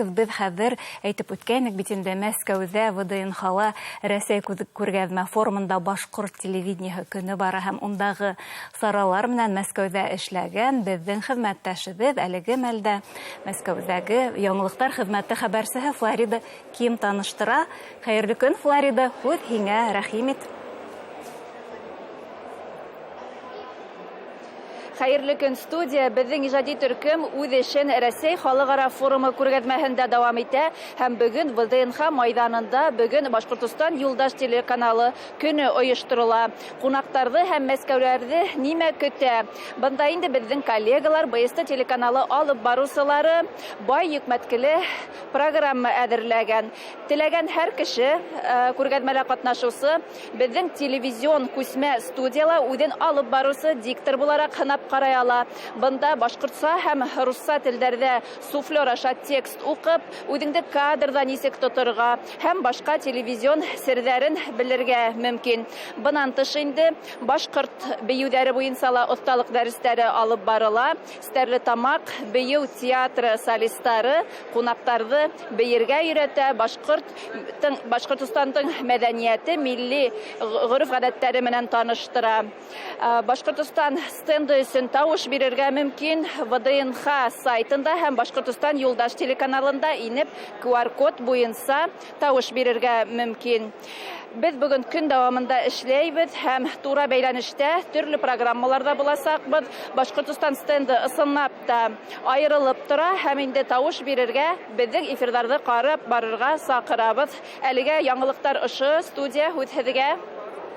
Беҙ хәҙер әйтеп үткәйнек бит инде, Мәскәүҙә ВДНХ-ла Рәсәй күргәҙмә форумында башҡорт телевидениеһы көнө бара, һәм ундағы саралар менән Мәскәүҙә эшләгән беҙҙең хеҙмәттәшебеҙ, әлеге мәлдә Мәскәүҙәге яңылыҡтар хеҙмәте хәбәрсеһе Флорида Ким таныштыра. Хәйерле көн, Флорида, һүҙ һиңә, рәхим ит. Хәйерле көн, студия! Беҙҙең ижади төркөм үҙ эшен Рәсәй халыҡ-ара форумы күргәҙмәһендә дауам итә, һәм бөгөн ВДНХ майҙанында бөгөн Башҡортостан юлдаш телеканалы көнө ойошторола. Ҡунаҡтарҙы һәм мәскәүләрҙе нимә көтә? Бында инде беҙҙең коллегалар, БСТ телеканалы алып барыусылары бай йөкмәткеле программа әҙерләгән. Теләгән һәр кеше, күргәҙмәлә ҡатнашыусы, беҙҙең телевизион күсмә студияла үҙен алып барыусы диктор булараҡ һынап ҡарай ала. Бында башҡортса һәм русса телдәрҙә суфлер аша текст уҡып, үҙеңде кадрҙа нисек тоторға һәм башҡа телевизион серҙәрен белергә мөмкин. Бынан тыш инде башҡорт бейеүҙәре буйынса ла оҫталыҡ дәрестәре алып барыла. Стәрлетамаҡ бейеү театры солистары ҡунаҡтарҙы бейергә өйрәтә, Башҡортостандың мәҙәниәте, милли ғөрөф-ғәҙәттәре менән таныштыра. Башҡортостан стенды өсөн тауыш бирергә мөмкин ВДНХ сайтында һәм Башҡортостан юлдаш телеканалында инеп QR-код буйынса тауыш бирергә мөмкин. Беҙ бөгөн көн дауамында эшләйбеҙ һәм тура бәйләнештә төрлө программаларҙа буласаҡбыҙ. Башҡортостан стенды ысынлап та айырылып тора, һәм инде тауыш бирергә, беҙҙең эфирҙарҙы ҡарап барырға саҡырабыҙ. Әлегә яңылыҡтар ошо, студия, һүҙ һеҙгә.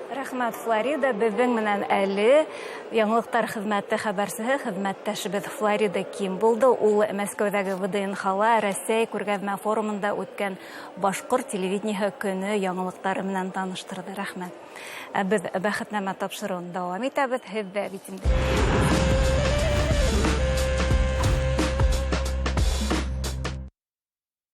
Рәхмәт, Флорида. Беҙҙең менән әле яңылыҡтар хеҙмәте хәбәрсеһе, хеҙмәттәшебеҙ Флорида Ким булды. Ул Мәскәүҙәге ВДНХ-ла Рәсәй күргәҙмә форумында үткән башҡорт телевидениеһы көнө яңылыҡтары менән таныштырҙы. Рәхмәт. Ә беҙ Бәхетнамә тапшырыуын дауам итәбеҙ. Һеҙ ҙә бит инде.